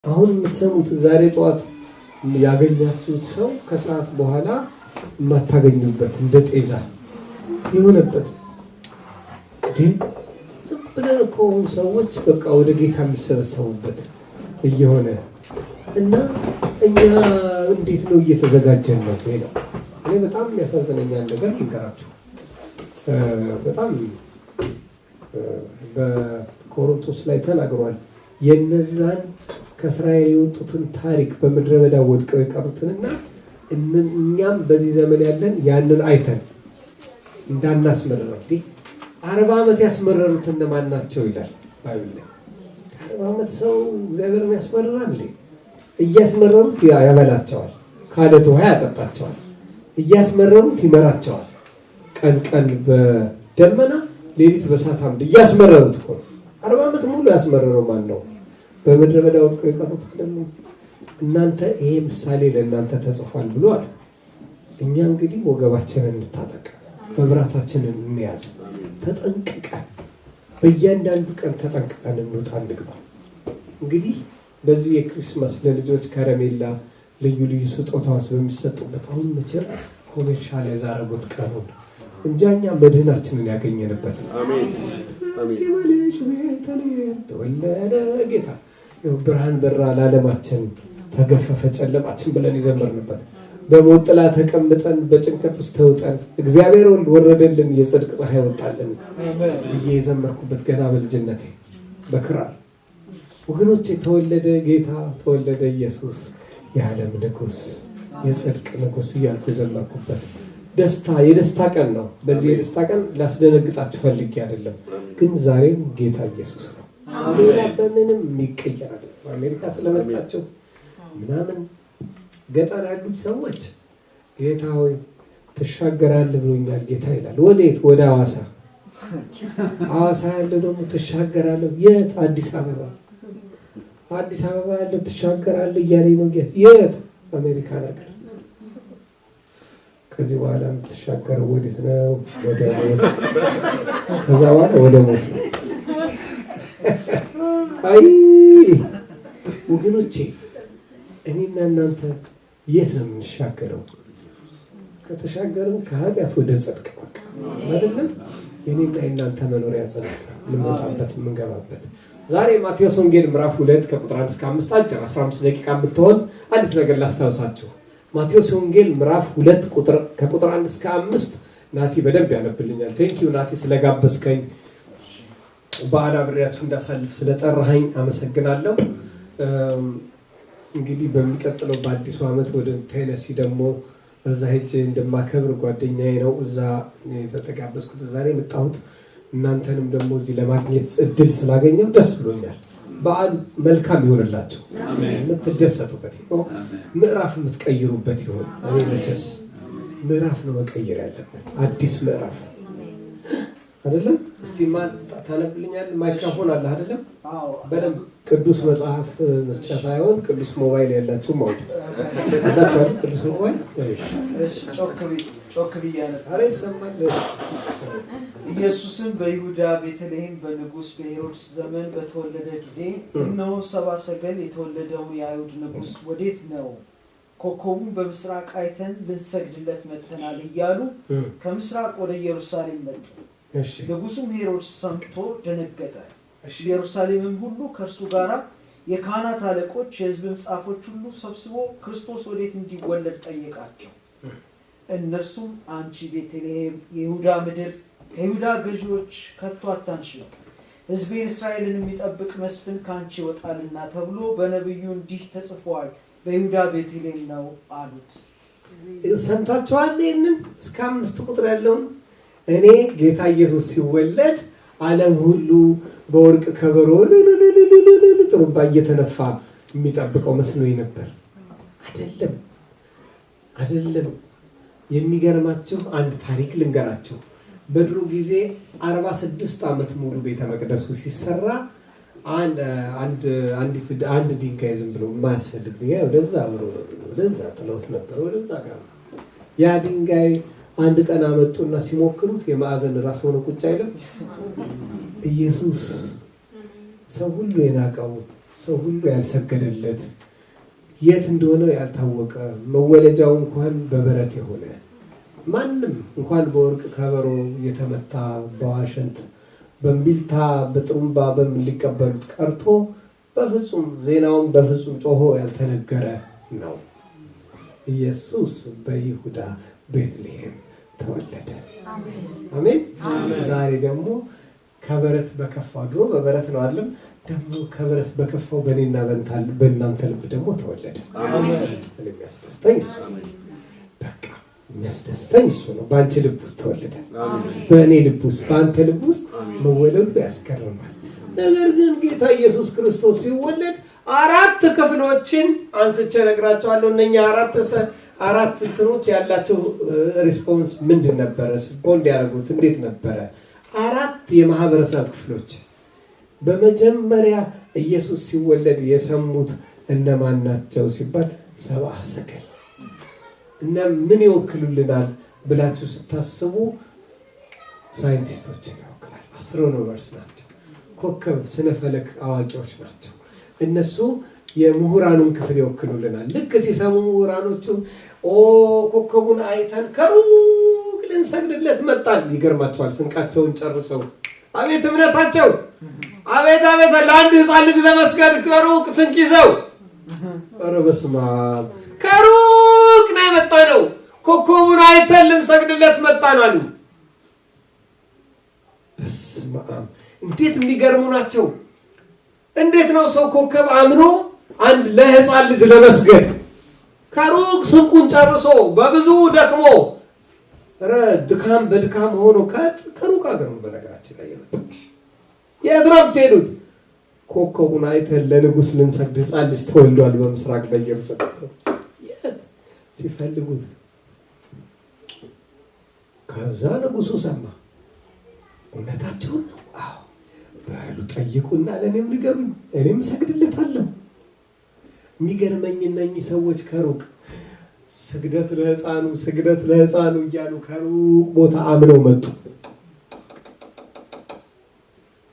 አሁን የምትሰሙት ዛሬ ጠዋት ያገኛችሁት ሰው ከሰዓት በኋላ የማታገኙበት እንደ ጤዛ የሆነበት ዝም ብለን እኮ ሰዎች በቃ ወደ ጌታ የሚሰበሰቡበት እየሆነ እና እኛ እንዴት ነው እየተዘጋጀን ነው? ነው እኔ በጣም የሚያሳዝነኛል ነገር ልንገራችሁ። በጣም በቆሮንቶስ ላይ ተናግሯል። የነዛን ከእስራኤል የወጡትን ታሪክ በምድረ በዳ ወድቀው የቀሩትንና እኛም በዚህ ዘመን ያለን ያንን አይተን እንዳናስመረረው። እንዴ 40 ዓመት ያስመረሩት እነማን ናቸው ይላል Bible ላይ። 40 ዓመት ሰው እግዚአብሔርን ያስመርራል እንዴ? እያስመረሩት ያበላቸዋል፣ ከአለት ውሃ ያጠጣቸዋል፣ እያስመረሩት ይመራቸዋል። ቀን ቀን በደመና ሌሊት በእሳት አምድ እያስመረሩት እኮ ነው። 40 ዓመት ሙሉ ያስመረረው ማን ነው? በምድረ በዳ ወድቀው የቀሩት አይደሉም? እናንተ ይሄ ምሳሌ ለእናንተ ተጽፏል ብሎ አለ። እኛ እንግዲህ ወገባችንን እንታጠቅ፣ መብራታችንን እንያዝ፣ ተጠንቅቀን በእያንዳንዱ ቀን ተጠንቅቀን እንውጣ እንግባ። እንግዲህ በዚህ የ Christmas ለልጆች ከረሜላ፣ ልዩ ልዩ ስጦታዎች በሚሰጡበት አሁን መቼም commercialize አደረጉት ቀኑን እንጂ እኛ መድህናችንን ያገኘንበት ነው። ሲበልሽ ቤተልሔም ተወለደ ጌታ፣ ብርሃን በራ ለዓለማችን፣ ተገፈፈ ጨለማችን ብለን የዘመርንበት፣ በሞት ጥላ ተቀምጠን በጭንቀት ውስጥ ተውጠን እግዚአብሔር ወልድ ወረደልን የጽድቅ ፀሐይ ወጣልን ብዬ የዘመርኩበት ገና በልጅነቴ በክራር ወገኖቼ፣ ተወለደ ጌታ፣ ተወለደ ኢየሱስ የዓለም ንጉስ፣ የጽድቅ ንጉስ እያልኩ የዘመርኩበት ደስታ የደስታ ቀን ነው። በዚህ የደስታ ቀን ላስደነግጣችሁ ፈልጌ አይደለም፣ ግን ዛሬም ጌታ ኢየሱስ ነው። ሌላ በምንም የሚቀየር አይደለም። አሜሪካ ስለመጣችሁ ምናምን ገጠር ያሉት ሰዎች ጌታ ሆይ ትሻገራለህ ብሎኛል ጌታ ይላል። ወዴት? ወደ ሐዋሳ። ሐዋሳ ያለው ደግሞ ትሻገራለህ። የት? አዲስ አበባ። አዲስ አበባ ያለው ትሻገራለህ እያለኝ ነው ጌታ። የት? አሜሪካን ሀገር። ከዚህ በኋላ የምትሻገረው ወዴት ነው? ወደ ሞት። ከዛ በኋላ ወደ ሞት ነው። አይ ወገኖቼ፣ እኔና እናንተ የት ነው የምንሻገረው? ከተሻገርን ከኃጢአት ወደ ጽድቅ በቃ አይደለም። የኔና የእናንተ መኖሪያ ጽድቅ ነው፣ የምንወጣበት የምንገባበት። ዛሬ ማቴዎስ ወንጌል ምዕራፍ 2 ከቁጥር 1 እስከ 5 አጭር 15 ደቂቃ የምትሆን አንዲት ነገር ላስታውሳችሁ። ማቴዎስ ወንጌል ምዕራፍ 2 ከቁጥር 1 እስከ 5 ናቲ በደንብ ያነብልኛል። Thank you ናቲ፣ ስለጋበዝከኝ፣ በዓል አብሬያችሁ እንዳሳልፍ ስለጠራኸኝ አመሰግናለሁ። እንግዲህ በሚቀጥለው በአዲሱ ዓመት ወደ ቴነሲ ደግሞ እዛ ሄጄ እንደማከብር ጓደኛዬ ነው እዛ የተጋበዝኩት፣ እዛ ነው የመጣሁት። እናንተንም ደግሞ እዚህ ለማግኘት እድል ስላገኘው ደስ ብሎኛል። በዓል መልካም ይሆንላችሁ፣ የምትደሰቱበት፣ ምዕራፍ የምትቀይሩበት ይሆን። እኔ መቼስ ምዕራፍ ነው መቀየር ያለብን፣ አዲስ ምዕራፍ አይደለም። እስቲ ማን ታነብልኛል? ማይክሮፎን አለ አይደለም? በደንብ ቅዱስ መጽሐፍ መስጫ ሳይሆን ቅዱስ ሞባይል ያላችሁ ማውጡ አላችሁ። ቅዱስ ሞባይል እሺ፣ ጮክ ብዬ አነባለሁ። ኧረ ይሰማል። ኢየሱስም በይሁዳ ቤተልሔም በንጉሥ በሄሮድስ ዘመን በተወለደ ጊዜ እነሆ ሰብአ ሰገል “የተወለደው የአይሁድ ንጉሥ ወዴት ነው? ኮከቡን በምስራቅ አይተን ልንሰግድለት መጥተናል” እያሉ ከምስራቅ ወደ ኢየሩሳሌም መጡ። ንጉሡም ሄሮድስ ሰምቶ ደነገጠ። ኢየሩሳሌምም ሁሉ ከእርሱ ጋር የካህናት አለቆች የሕዝብም ጻፎች ሁሉ ሰብስቦ ክርስቶስ ወዴት እንዲወለድ ጠየቃቸው። እነርሱም “አንቺ ቤተልሔም የይሁዳ ምድር ከይሁዳ ገዢዎች ከቶ አታንሽም፣ ሕዝቤን እስራኤልን የሚጠብቅ መስፍን ከአንቺ ይወጣልና ተብሎ በነቢዩ እንዲህ ተጽፏል፣ በይሁዳ ቤተልሔም ነው” አሉት። ሰምታችኋል? ይህንን እስከ 5 ቁጥር ያለውን እኔ ጌታ ኢየሱስ ሲወለድ ዓለም ሁሉ በወርቅ ከበሮ ጥሩምባ እየተነፋ የሚጠብቀው መስሎኝ ነበር። አይደለም፣ አይደለም። የሚገርማችሁ አንድ ታሪክ ልንገራችሁ። በድሮ ጊዜ 46 ዓመት ሙሉ ቤተ መቅደሱ ሲሰራ አንድ ድንጋይ ዝም ብሎ የማያስፈልግ ድንጋይ ወደዛ ወደዛ ጥለውት ነበር፣ ወደዛ ጋር። ያ ድንጋይ አንድ ቀን አመጡና ሲሞክሩት የማዕዘን ራስ ሆኖ ቁጭ አይልም። ኢየሱስ ሰው ሁሉ የናቀው ሰው ሁሉ ያልሰገደለት፣ የት እንደሆነ ያልታወቀ፣ መወለጃው እንኳን በበረት የሆነ፣ ማንም እንኳን በወርቅ ከበሮ የተመታ፣ በዋሽንት፣ በእምቢልታ፣ በጥሩምባ በምን ሊቀበሉት ቀርቶ በፍጹም ዜናውን በፍጹም ጮሆ ያልተነገረ ነው። ኢየሱስ በይሁዳ ቤትልሔም ተወለደ። አሜን። ዛሬ ደግሞ ከበረት በከፋው፣ ድሮ በበረት ነው አይደለም፣ ደግሞ ከበረት በከፋው በእኔና በእናንተ ልብ ደግሞ ተወለደ። እኔ የሚያስደስተኝ እሱ ነው። በቃ የሚያስደስተኝ እሱ ነው። በአንቺ ልብ ውስጥ ተወለደ። በእኔ ልብ ውስጥ፣ በአንተ ልብ ውስጥ መወለዱ ያስገርማል። ነገር ግን ጌታ ኢየሱስ ክርስቶስ ሲወለድ አራት ክፍሎችን አንስቼ እነግራቸዋለሁ። እነኛ አራት እንትኖች ያላቸው response ምንድን ነበረ? Respond ያደረጉት እንዴት ነበረ? አራት የማህበረሰብ ክፍሎች በመጀመሪያ ኢየሱስ ሲወለድ የሰሙት እነማን ናቸው ሲባል ሰብአ ሰገል። እና ምን ይወክሉልናል ብላችሁ ስታስቡ ሳይንቲስቶችን ይወክላል። Astronomers ናቸው። ኮከብ ስነ ፈለክ አዋቂዎች ናቸው። እነሱ የምሁራኑን ክፍል ይወክሉልናል። ልክ ሲሰሙ ምሁራኖቹ "ኦ፣ ኮከቡን አይተን ከሩቅ ልንሰግድለት መጣን።" ይገርማቸዋል። ስንቃቸውን ጨርሰው፣ አቤት እምነታቸው! አቤት አቤት! ለአንድ ሕፃን ልጅ ለመስገድ ከሩቅ ስንቅ ይዘው፣ ኧረ በስመ አብ! "ከሩቅ ነው የመጣነው፣ ኮከቡን አይተን ልንሰግድለት መጣን" አሉ። በስመ አብ! እንዴት የሚገርሙ ናቸው! እንዴት ነው ሰው ኮከብ አምኖ አንድ ለሕፃን ልጅ ለመስገድ ከሩቅ ስንቁን ጨርሶ፣ በብዙ ደክሞ፣ ኧረ ድካም በድካም ሆኖ ከሩቅ ሀገር ነው በነገራችን ላይ የመጣው። የት ነው የምትሄዱት? "ኮከቡን አይተን ለንጉስ ልንሰግድ፣ ሕፃን ልጅ ተወልዷል በምስራቅ በኢየሩሳሌም።" የት ሲፈልጉት ከዛ ንጉሱ ሰማ። "እውነታቸውን ነው? አዎ። በሉ ጠይቁና ለእኔም ንገሩኝ፣ እኔም እሰግድለታለሁ።" የሚገርመኝ እነኚህ ሰዎች ከሩቅ ስግደት ለሕፃኑ፣ ስግደት ለሕፃኑ እያሉ ከሩቅ ቦታ አምነው መጡ።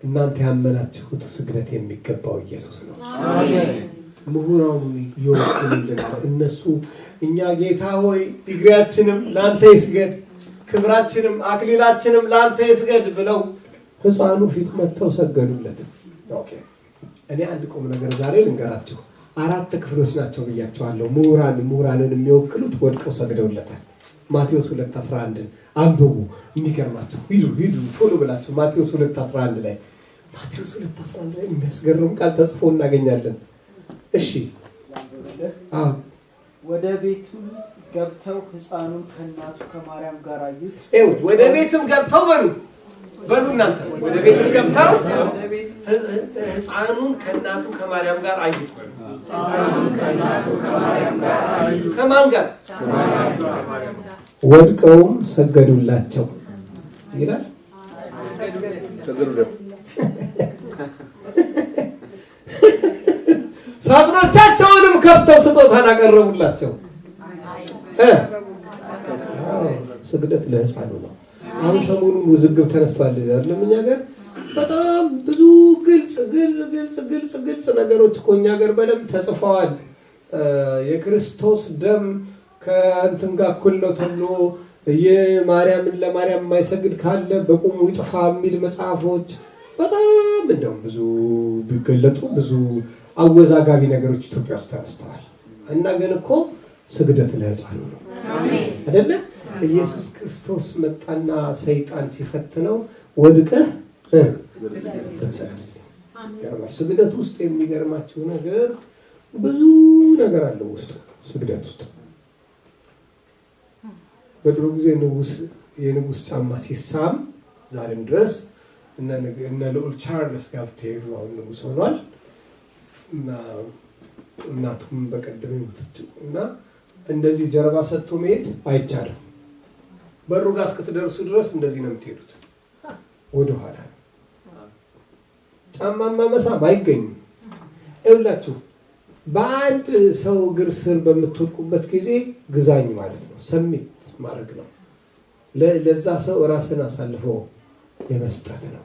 እናንተ ያመናችሁት ስግደት የሚገባው ኢየሱስ ነው። ምሁራኑን ይወክሉልናል። እነሱ "እኛ ጌታ ሆይ ዲግሪያችንም ለአንተ ይስገድ፣ ክብራችንም አክሊላችንም ለአንተ ይስገድ" ብለው ሕፃኑ ፊት መጥተው ሰገዱለት። Okay፣ እኔ አንድ ቁም ነገር ዛሬ ልንገራችሁ። አራት ክፍሎች ናቸው ብያቸዋለሁ። ምሁራንን የሚወክሉት ወድቀው ሰግደውለታል። ማቴዎስ 2:11ን አንብቡ። የሚገርማችሁ ሂዱ ሂዱ ቶሎ ብላችሁ ማቴዎስ 2:11 ላይ፣ ማቴዎስ 2:11 ላይ የሚያስገርም ቃል ተጽፎ እናገኛለን። እሺ። ላንብብልህ? አዎ። ወደ ቤቱም ገብተው ሕፃኑን ከእናቱ ከማርያም ጋር አዩት። ይኸው ወደ ቤትም ገብተው፣ በሉ በሉ እናንተ፣ ወደ ቤትም ገብተው ሕፃኑን ከእናቱ ከማርያም ጋር አዩት በሉ። ከማን ጋር? ወድቀውም ሰገዱላቸው ይላል። ሰገዱለት። ሳጥኖቻቸውንም ከፍተው ስጦታን አቀረቡላቸው። አዎ፣ ስግደት ለሕፃኑ ነው። አሁን ሰሞኑን ውዝግብ ተነስቷል አይደለም? እኛ ሀገር በጣም ብዙ ግልጽ ግልጽ ግልጽ ግልጽ ግልጽ ነገሮች እኮ እኛ ሀገር በደንብ ተጽፈዋል። የክርስቶስ ደም ከእንትን ጋር እኩል ነው ተብሎ የማርያምን ለማርያም የማይሰግድ ካለ በቁሙ ይጥፋ የሚል መጽሐፎች በጣም እንደውም ብዙ ቢገለጡ ብዙ አወዛጋቢ ነገሮች ኢትዮጵያ ውስጥ ተነስተዋል። እና ግን እኮ ስግደት ለሕፃኑ ነው አይደለ? ኢየሱስ ክርስቶስ መጣና ሰይጣን ሲፈትነው ወድቀህ ብትሰግድልኝ። ይገርማል። ስግደት ውስጥ የሚገርማችሁ ነገር ብዙ ነገር አለው ውስጡ ስግደት ውስጥ። በድሮ ጊዜ ንጉስ የንጉስ ጫማ ሲሳም፣ ዛሬም ድረስ እነ ልዑል ቻርልስ ጋር ብትሄዱ፣ አሁን ንጉስ ሆኗል፣ እና እናቱም በቀደም የሞተችው፣ እና እንደዚህ ጀርባ ሰጥቶ መሄድ አይቻልም። በሩ ጋር እስክትደርሱ ድረስ እንደዚህ ነው የምትሄዱት። ወደኋላ ነው። ጫማማ መሳም አይገኝም። ይኸውላችሁ በአንድ ሰው እግር ስር በምትወድቁበት ጊዜ ግዛኝ ማለት ነው፣ submit ማድረግ ነው። ለዛ ሰው ራስን አሳልፎ የመስጠት ነው።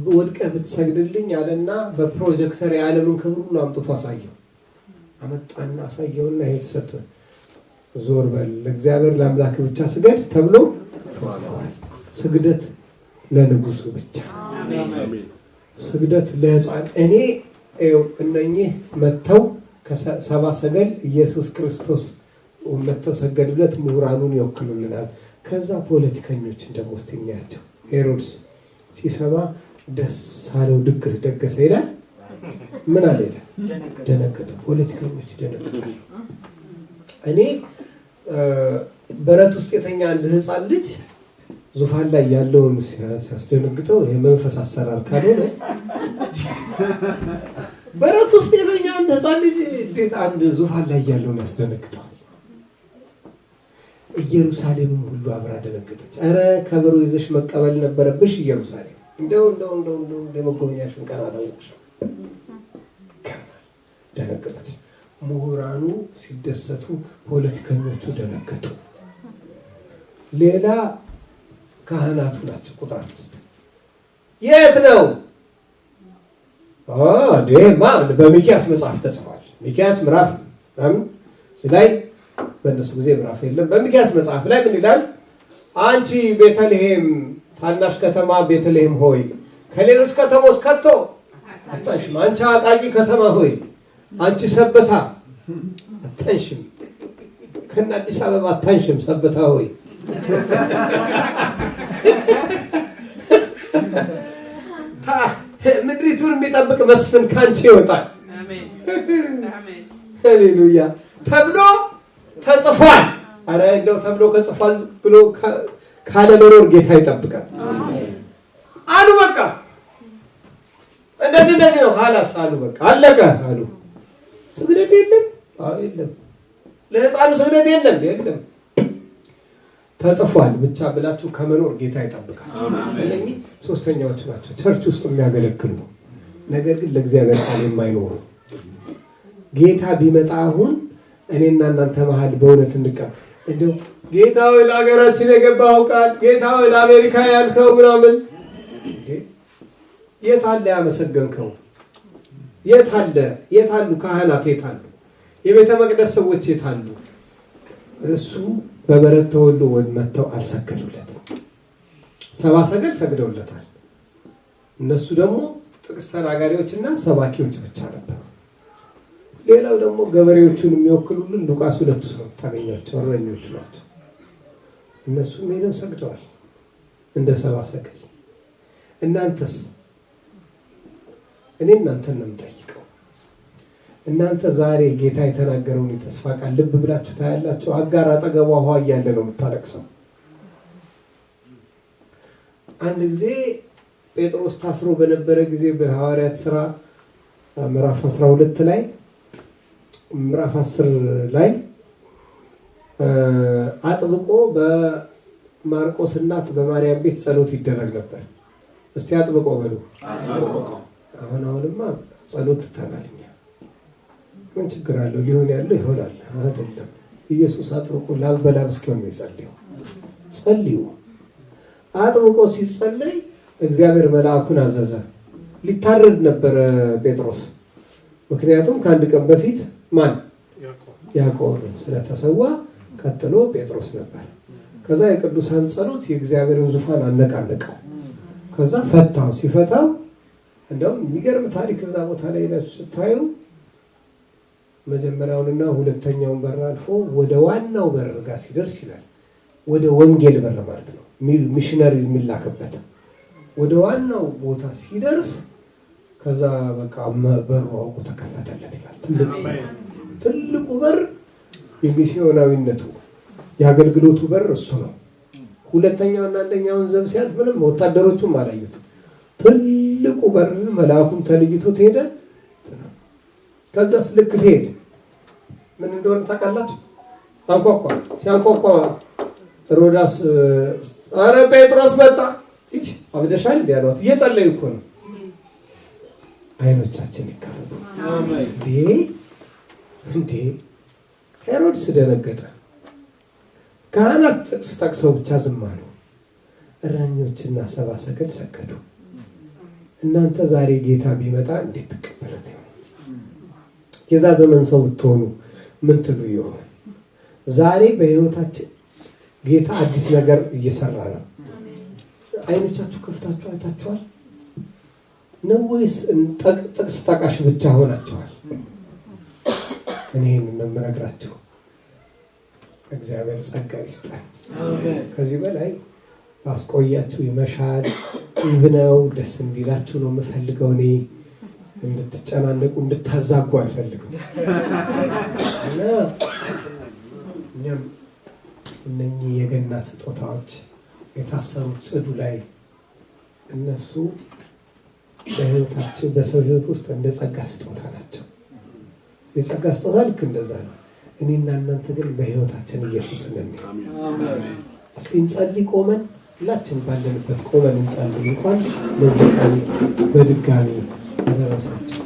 ወድቀህ ብትሰግድልኝ አለና በፕሮጀክተር የዓለምን ክብር ሁሉ አምጥቶ አሳየው። አመጣና አሳየውና ይሄ ተሰጥቶ ዞር በል ለእግዚአብሔር ለአምላክ ብቻ ስገድ ተብሎ ተጽፏል። ስግደት ለንጉሱ ብቻ፣ ስግደት ለሕፃን። እኔ እነኚህ መተው ከሰባ ሰገል ኢየሱስ ክርስቶስ መተው ሰገዱለት፣ ምሁራኑን ይወክሉልናል። ከዛ ፖለቲከኞችን ደግሞ እስቲ እናያቸው። ሄሮድስ ሲሰማ ደስ አለው፣ ድግስ ደገሰ ይላል። ምን አለ ይላል? ደነገጠ። ፖለቲከኞች ደነግጣሉ። እኔ በረት ውስጥ የተኛ አንድ ሕፃን ልጅ ዙፋን ላይ ያለውን ሲያስደነግጠው የመንፈስ አሰራር ካልሆነ በረት ውስጥ የተኛ አንድ ሕፃን ልጅ እንዴት አንድ ዙፋን ላይ ያለውን ያስደነግጠዋል? ኢየሩሳሌምም ሁሉ አብራ ደነገጠች። ኧረ ከበሮ ይዘሽ መቀበል ነበረብሽ ኢየሩሳሌም። እንደው እንደው እንደው እንደው የመጎብኛሽን ቀን አላወቅሽም። ደነገጠች። ምሁራኑ ሲደሰቱ ፖለቲከኞቹ ደነገጡ። ሌላ ካህናቱ ናቸው። ቁጥር 5 የት ነው? በሚኪያስ መጽሐፍ ተጽፏል። ሚኪያስ ምዕራፍ ምናምን ላይ በእነሱ ጊዜ ምዕራፍ የለም። በሚኪያስ መጽሐፍ ላይ ምን ይላል? አንቺ ቤተልሔም ታናሽ ከተማ ቤተልሔም ሆይ ከሌሎች ከተሞች ከቶ አታንሽም። አንቺ አቃቂ ከተማ ሆይ አንቺ ሰበታ አታንሽም። ከነ አዲስ አበባ አታንሽም ሰበታ ሆይ። ምድሪቱን የሚጠብቅ መስፍን ካንቺ ይወጣል። ሃሌሉያ ተብሎ ተጽፏል። አረ እንደው ተብሎ ከጽፏል ብሎ ካለመኖር ጌታ ይጠብቃል አሉ። በቃ እንደዚህ እንደዚህ ነው ኻላስ አሉ። በቃ አለቀ አሉ። ስግደት የለም፣ አዎ የለም። ለሕፃኑ ስግደት የለም፣ የለም። ተጽፏል ብቻ ብላችሁ ከመኖር ጌታ ይጠብቃል። እነኚህ ሶስተኛዎቹ ናቸው፣ church ውስጥ የሚያገለግሉ ነገር ግን ለእግዚአብሔር ቃል የማይኖሩ። ጌታ ቢመጣ አሁን እኔና እናንተ መሀል በእውነት እንቀም። እንደው ጌታ ሆይ ለሀገራችን የገባኸው ቃል፣ ጌታ ሆይ ለአሜሪካ ያልከው ምናምን የት አለ ያመሰገንከው? የት አለ? የት አሉ ካህናት? የት አሉ የቤተ መቅደስ ሰዎች? የት አሉ? እሱ በበረት ተወልዶ መጥተው አልሰገዱለትም። ሰባ ሰገል ሰግደውለታል። እነሱ ደግሞ ጥቅስ ተናጋሪዎችና ሰባኪዎች ብቻ ነበሩ። ሌላው ደግሞ ገበሬዎቹን የሚወክሉልን ሉቃስ 2 ነው ታገኟቸው፣ እረኞቹ ናቸው። እነሱም ሄደው ሰግደዋል እንደ ሰባ ሰገል። እናንተስ? እኔ እናንተን ነው የምጠይቀው። እናንተ ዛሬ ጌታ የተናገረውን የተስፋ ቃል ልብ ብላችሁ ታያላችሁ? አጋር አጠገቧ ውሃ እያለ ነው የምታለቅሰው። አንድ ጊዜ ጴጥሮስ ታስሮ በነበረ ጊዜ በሐዋርያት ሥራ ምዕራፍ 12 ላይ ምዕራፍ 10 ላይ አጥብቆ በማርቆስ እናት በማርያም ቤት ጸሎት ይደረግ ነበር። እስቲ አጥብቆ በሉ። አሁን አሁንማ ጸሎት ትተናል እኛ። ምን ችግር አለው? ሊሆን ያለው ይሆናል። አይደለም ኢየሱስ አጥብቆ ላብ በላብ እስኪሆን ነው የጸለየው። ጸልዩ። አጥብቆ ሲጸለይ እግዚአብሔር መልአኩን አዘዘ። ሊታረድ ነበረ ጴጥሮስ። ምክንያቱም ከአንድ ቀን በፊት ማን ያዕቆብ ስለተሰዋ ቀጥሎ ጴጥሮስ ነበር። ከዛ የቅዱሳን ጸሎት የእግዚአብሔርን ዙፋን አነቃነቀው። ከዛ ፈታው። ሲፈታው እንደውም የሚገርም ታሪክ እዛ ቦታ ላይ ስታዩ መጀመሪያውንና ሁለተኛውን በር አልፎ ወደ ዋናው በር ጋር ሲደርስ ይላል፣ ወደ ወንጌል በር ማለት ነው፣ ሚሽነሪ የሚላክበት ወደ ዋናው ቦታ ሲደርስ ከዛ በቃ በሩ አውቆ ተከፈተለት ይላል። ትልቁ በር የሚስዮናዊነቱ የአገልግሎቱ በር እሱ ነው። ሁለተኛውና አንደኛውን ዘብ ሲያልፍ ምንም ወታደሮቹም አላዩት። ትልቁ በር መልአኩም ተለይቶት ሄደ። ከዛስ ልክ ሲሄድ ምን እንደሆነ ታውቃላችሁ? አንኳኳ። ሲያንኳኳ ሮዳስ አረ ጴጥሮስ መጣ፣ እቺ አብደሻል እንዴ አሏት። እየጸለዩ እኮ ነው። አይኖቻችን ይከፈቱ። እንዴ እንዴ! ሄሮድስ ደነገጠ። ካህናት ጥቅስ ጠቅሰው ብቻ ዝም አሉ። እረኞችና ሰባ ሰገል ሰገዱ። እናንተ ዛሬ ጌታ ቢመጣ እንዴት ትቀበሉት ይሆን? የዛ ዘመን ሰው ብትሆኑ ምን ትሉ ይሆን? ዛሬ በህይወታችን ጌታ አዲስ ነገር እየሰራ ነው። አይኖቻችሁ ከፍታችሁ አይታችኋል ነው ወይስ ጥቅስ ጠቃሽ ብቻ ሆናችኋል? እኔ ይህንን ነው የምነግራችሁ። እግዚአብሔር ጸጋ ይስጠን። ከዚህ በላይ ባስቆያችሁ ይመሻል። ይብነው ደስ እንዲላችሁ ነው የምፈልገው። እኔ እንድትጨናነቁ እንድታዛጉ አልፈልግም። እና እኛም እነኚህ የገና ስጦታዎች የታሰሩት ጽዱ ላይ እነሱ በህይወታችን በሰው ህይወት ውስጥ እንደ ጸጋ ስጦታ ናቸው። የጸጋ ስጦታ ልክ እንደዛ ነው። እኔና እናንተ ግን በህይወታችን ኢየሱስን እንይ። እስቲ እንጸልይ። ቆመን ሁላችን ባለንበት ቆመን እንጸልይ። እንኳን ለዚህ ቀን በድጋሚ አደረሳችሁ።